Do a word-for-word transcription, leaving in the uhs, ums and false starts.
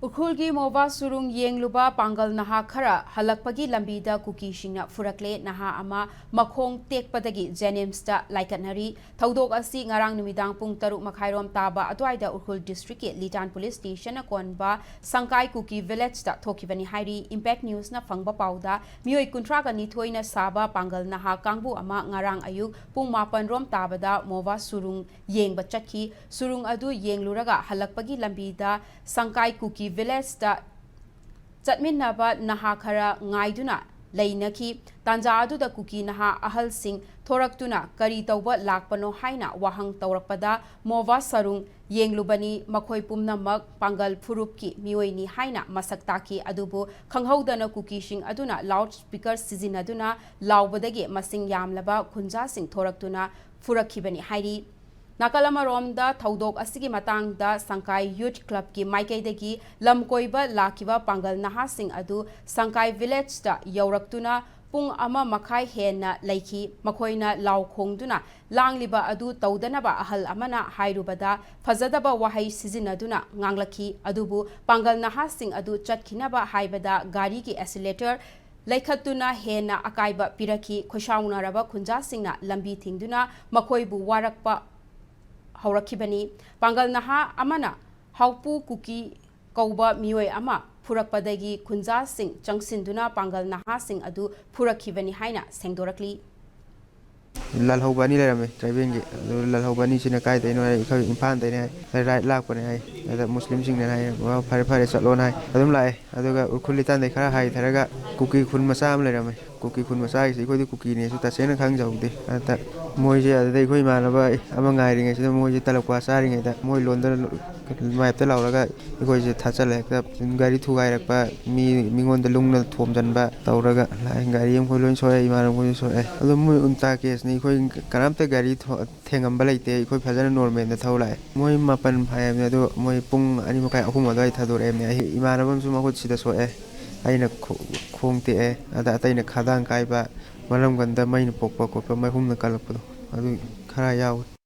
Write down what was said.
ꯎꯈ꯭ꯔꯨꯜꯒꯤ ꯃꯣꯕꯥ ꯁꯨꯔꯨꯡ ꯌꯦꯡꯂꯨꯕ ꯄꯥꯡꯒꯜ ꯅꯍꯥ ꯈꯔ ꯍꯜꯂꯛꯄꯒꯤ ꯂꯝꯕꯤꯗ ꯀꯨꯀꯤꯁꯤꯡꯅ ꯐꯨꯔꯛꯂꯦ꯫ ꯅꯍꯥ ꯑꯃ ꯃꯈꯣꯡ ꯇꯦꯛꯄꯗꯒꯤ ꯖꯦꯅꯤꯝꯁꯇ ꯂꯥꯏꯀꯠꯅꯔꯤ꯫ ꯊꯧꯗꯣꯛ ꯑꯁꯤ ꯉꯔꯥꯡ ꯅꯨꯃꯤꯗꯥꯡ ꯄꯨꯡ ꯇꯔꯨꯛ ꯃꯈꯥꯏꯔꯣꯝ ꯇꯥꯕ ꯑꯗꯨꯋꯥꯏꯗ ꯎꯈ꯭ꯔꯨꯜ ꯗꯤꯁꯇ꯭ꯔꯤꯛꯀꯤ ꯂꯤꯇꯥꯟ ꯄꯨꯂꯤꯁ ꯁ꯭ꯇꯦꯁꯟꯅ ꯀꯣꯟꯕ ꯁꯪꯀꯥꯏ ꯀꯨꯀꯤ ꯚꯤꯂꯦꯖꯇ ꯊꯣꯛꯈꯤꯕꯅꯤ ꯍꯥꯏꯔꯤ꯫ ꯏꯝꯄꯦꯛ ꯅ꯭ꯌꯨꯁꯅ ꯐꯪꯕ ꯄꯥꯎꯗ ꯃꯤꯑꯣꯏ ꯀꯨꯟꯊ꯭ꯔꯥꯒ ꯅꯤꯊꯣꯏꯅ ꯁꯥꯕ ꯄꯥꯡꯒꯜ ꯅꯍꯥ ꯀꯥꯡꯕꯨ ꯑꯃ ꯉꯔꯥꯡ ꯑꯌꯨꯛ ꯄꯨꯡ ꯃꯥꯄꯟ ꯔꯣꯝ ꯇꯥꯕꯗ ꯃꯣꯕꯥ ꯁꯨꯔꯨꯡ ꯌꯦꯡꯕ ꯆꯠꯈꯤ꯫ ꯁꯨꯔꯨꯡ ꯑꯗꯨ ꯌꯦꯡꯂꯨꯔꯒ ꯍꯜꯂꯛꯄꯒꯤ ꯂꯝꯕꯤꯗ ꯁꯪꯀꯥꯏ ꯀꯨꯀꯤ ꯚꯤꯂꯦꯖꯇ ꯆꯠꯃꯤꯟꯅꯕ ꯅꯍꯥ ꯈꯔ ꯉꯥꯏꯗꯨꯅ ꯂꯩꯅꯈꯤ꯫ ꯇꯥꯟꯖꯥ ꯑꯗꯨꯗ ꯀꯨꯀꯤ ꯅꯍꯥ ꯑꯍꯜꯁꯤꯡ ꯊꯣꯔꯛꯇꯨꯅ ꯀꯔꯤ ꯇꯧꯕ ꯂꯥꯛꯄꯅꯣ ꯍꯥꯏꯅ ꯋꯥꯍꯪ ꯇꯧꯔꯛꯄꯗ, ꯃꯣꯕꯥ ꯁꯔꯨꯡ ꯌꯦꯡꯂꯨꯕꯅꯤ, ꯃꯈꯣꯏ ꯄꯨꯝꯅꯃꯛ ꯄꯥꯡꯒꯜ ꯐꯨꯔꯨꯞꯀꯤ ꯃꯤꯑꯣꯏꯅꯤ ꯍꯥꯏꯅ ꯃꯁꯛ ꯇꯥꯛꯈꯤ꯫ ꯑꯗꯨꯕꯨ ꯈꯪꯍꯧꯗꯅ ꯀꯨꯀꯤꯁꯤꯡ ꯑꯗꯨꯅ ꯂꯥꯎꯗ ꯁ꯭ꯄꯤꯀꯔ ꯁꯤꯖꯤꯟꯅꯗꯨꯅ ꯂꯥꯎꯕꯗꯒꯤ ꯃꯁꯤꯡ ꯌꯥꯝꯂꯕ ꯈꯨꯟꯖꯥꯁꯤꯡ ꯊꯣꯔꯛꯇꯨꯅ ꯐꯨꯔꯛꯈꯤꯕꯅꯤ ꯍꯥꯏꯔꯤ꯫ ꯅꯥꯀꯜ ꯑꯃꯔꯣꯝꯗ, ꯊꯧꯗꯣꯛ ꯑꯁꯤꯒꯤ ꯃꯇꯥꯡꯗ ꯁꯪꯀꯥꯏ ꯌꯨꯊ ꯀ꯭ꯂꯕꯀꯤ ꯃꯥꯏꯀꯩꯗꯒꯤ ꯂꯝ ꯀꯣꯏꯕ ꯂꯥꯛꯈꯤꯕ ꯄꯥꯡꯒꯜ ꯅꯍꯥꯁꯤꯡ ꯑꯗꯨ ꯁꯪꯀꯥꯏ ꯚꯤꯂꯦꯖꯇ ꯌꯧꯔꯛꯇꯨꯅ ꯄꯨꯡ ꯑꯃ ꯃꯈꯥꯏ ꯍꯦꯟꯅ ꯂꯩꯈꯤ꯫ ꯃꯈꯣꯏꯅ ꯂꯥꯎ ꯈꯣꯡꯗꯨꯅ ꯂꯥꯡꯂꯤꯕ ꯑꯗꯨ ꯇꯧꯗꯅꯕ ꯑꯍꯜ ꯑꯃꯅ ꯍꯥꯏꯔꯨꯕꯗ, ꯐꯖꯗꯕ ꯋꯥꯍꯩ ꯁꯤꯖꯤꯟꯅꯗꯨꯅ ꯉꯥꯡꯂꯛꯈꯤ꯫ ꯑꯗꯨꯕꯨ ꯄꯥꯡꯒꯜ ꯅꯍꯥꯁꯤꯡ ꯑꯗꯨ ꯆꯠꯈꯤꯅꯕ ꯍꯥꯏꯕꯗ ꯒꯥꯔꯤꯒꯤ ꯑꯦꯁꯤꯂꯦꯇꯔ ꯂꯩꯈꯠꯇꯨꯅ ꯍꯦꯟꯅ ꯑꯀꯥꯏꯕ ꯄꯤꯔꯛꯈꯤ꯫ ꯈꯣꯏꯁꯥꯎꯅꯔꯕ ꯈꯨꯟꯖꯥꯁꯤꯡꯅ ꯂꯝꯕꯤ ꯊꯤꯡꯗꯨꯅ ꯃꯈꯣꯏꯕꯨ ꯋꯥꯔꯛꯄ ꯍꯧꯔꯛꯈꯤꯕꯅꯤ꯫ ꯄꯥꯡꯒꯜ ꯅꯍꯥ ꯑꯃꯅ ꯍꯥꯎꯄꯨ ꯀꯨꯀꯤ ꯀꯧꯕ ꯃꯤꯑꯣꯏ ꯑꯃ ꯐꯨꯔꯛꯄꯗꯒꯤ ꯈꯨꯟꯖꯥꯁꯤꯡ ꯆꯪꯁꯤꯟꯗꯨꯅ ꯄꯥꯡꯒꯜ ꯅꯍꯥꯁꯤꯡ ꯑꯗꯨ ꯐꯨꯔꯛꯈꯤꯕꯅꯤ ꯍꯥꯏꯅ ꯁꯦꯡꯗꯣꯔꯛꯂꯤ꯫ ꯂꯥꯜꯍꯧꯕ ꯑꯅꯤ ꯂꯩꯔꯝꯃꯦ ꯇ꯭ꯔꯥꯏꯕꯦꯜꯒꯤ꯫ ꯑꯗꯨ ꯂꯥꯜꯍꯧꯕ ꯑꯅꯤꯁꯤꯅ ꯀꯥꯏꯗꯩꯅꯣ ꯍꯥꯏ, ꯑꯩꯈꯣꯏ ꯏꯝꯐꯥꯜꯗꯩꯅꯦ ꯍꯥꯏ, ꯔꯥꯏꯠ ꯂꯥꯛꯄꯅꯦ ꯍꯥꯏ꯫ ꯑꯗ ꯃꯨꯁꯂꯤꯝꯁꯤꯡꯅ ꯍꯥꯏ, "ꯑꯣ, ꯐꯔꯦ ꯐꯔꯦ, ꯆꯠꯂꯣꯅ" ꯍꯥꯏ꯫ ꯑꯗꯨꯝ ꯂꯥꯛꯑꯦ꯫ ꯑꯗꯨꯒ ꯎꯈ꯭ꯔꯨꯜ ꯂꯤꯇꯥꯟꯗꯩ ꯈꯔ ꯍꯥꯏꯊꯔꯒ ꯀꯨꯀꯤ ꯈꯨꯟ ꯃꯆꯥ ꯑꯃ ꯂꯩꯔꯝꯃꯦ꯫ ꯀꯨꯀꯤ ꯈꯨꯟ ꯃꯆꯥꯒꯤꯁꯦ ꯑꯩꯈꯣꯏꯗꯤ ꯀꯨꯀꯤꯅꯦꯁꯨ ꯇꯁꯦꯡꯅ ꯈꯪꯖꯍꯧꯗꯦ꯫ ꯑꯗ ꯃꯣꯏꯁꯦ ꯑꯗꯨꯗ ꯑꯩꯈꯣꯏ ꯏꯃꯥꯟꯅꯕ ꯑꯃ ꯉꯥꯏꯔꯤꯉꯩꯁꯤꯗ ꯃꯣꯏꯁꯦ ꯇꯂꯞ ꯀ꯭ꯋꯥ ꯆꯥꯔꯤꯉꯩꯗ ꯃꯣꯏ ꯂꯣꯟꯗ ꯃꯥꯏꯞꯇ ꯂꯥꯎꯔꯒ ꯑꯩꯈꯣꯏꯁꯦ ꯊꯥꯆꯜꯂꯦ꯫ ꯍꯦꯛꯇ ꯒꯥꯔꯤ ꯊꯨꯒꯥꯏꯔꯛꯄ, ꯃꯤ, ꯃꯤꯉꯣꯟꯗ ꯂꯨꯡꯅ ꯊꯣꯝꯖꯤꯟꯕ ꯇꯧꯔꯒ ꯂꯥꯛꯑꯦ꯫ ꯒꯥꯔꯤ ꯑꯃꯈꯣꯏ ꯂꯣꯏ ꯁꯣꯛꯑꯦ, ꯏꯃꯥꯟꯅꯕꯈꯣꯏꯁꯨ ꯁꯣꯛꯑꯦ꯫ ꯑꯗꯨꯝ ꯃꯣꯏ ꯎꯟꯇꯥ ꯀꯦꯁꯅꯤ, ꯑꯩꯈꯣꯏ ꯀꯅꯥꯝꯇ ꯒꯥꯔꯤ ꯊꯣ-, ꯊꯦꯡꯉꯝꯕ ꯂꯩꯇꯦ꯫ ꯑꯩꯈꯣꯏ ꯐꯖꯅ ꯅꯣꯔꯃꯦꯜꯗ ꯊꯧ ꯂꯥꯛꯑꯦ꯫ ꯃꯣꯏ ꯃꯥꯄꯟ ꯍꯥꯏꯕꯅꯤ, ꯑꯗꯣ ꯃꯣꯏ ꯄꯨꯡ ꯑꯅꯤ ꯃꯈꯥꯏ, ꯑꯍꯨꯝ ꯑꯗꯨꯋꯥꯏꯗ ꯊꯥꯗꯣꯔꯛꯑꯦꯕꯅꯦ꯫ ꯑꯩ, ꯏꯃꯥꯟꯅꯕ ꯑꯃꯁꯨ ꯃꯈꯨꯠꯁꯤꯗ ꯁꯣꯛꯑꯦ, ꯑꯩꯅ ꯈꯣ-, ꯈꯣꯡ ꯇꯦꯛꯑꯦ, ꯑꯗ ꯑꯇꯩꯅ ꯈꯗꯥꯡ ꯀꯥꯏꯕ, ꯃꯅꯝꯒꯟꯗ ꯃꯩꯅ ꯄꯣꯛꯄ ꯈꯣꯠꯄ, ꯃꯩꯍꯨꯝꯅ ꯀꯜꯂꯛꯄꯗꯣ, ꯑꯗꯨ ꯈꯔ ꯌꯥꯎꯋꯦ꯫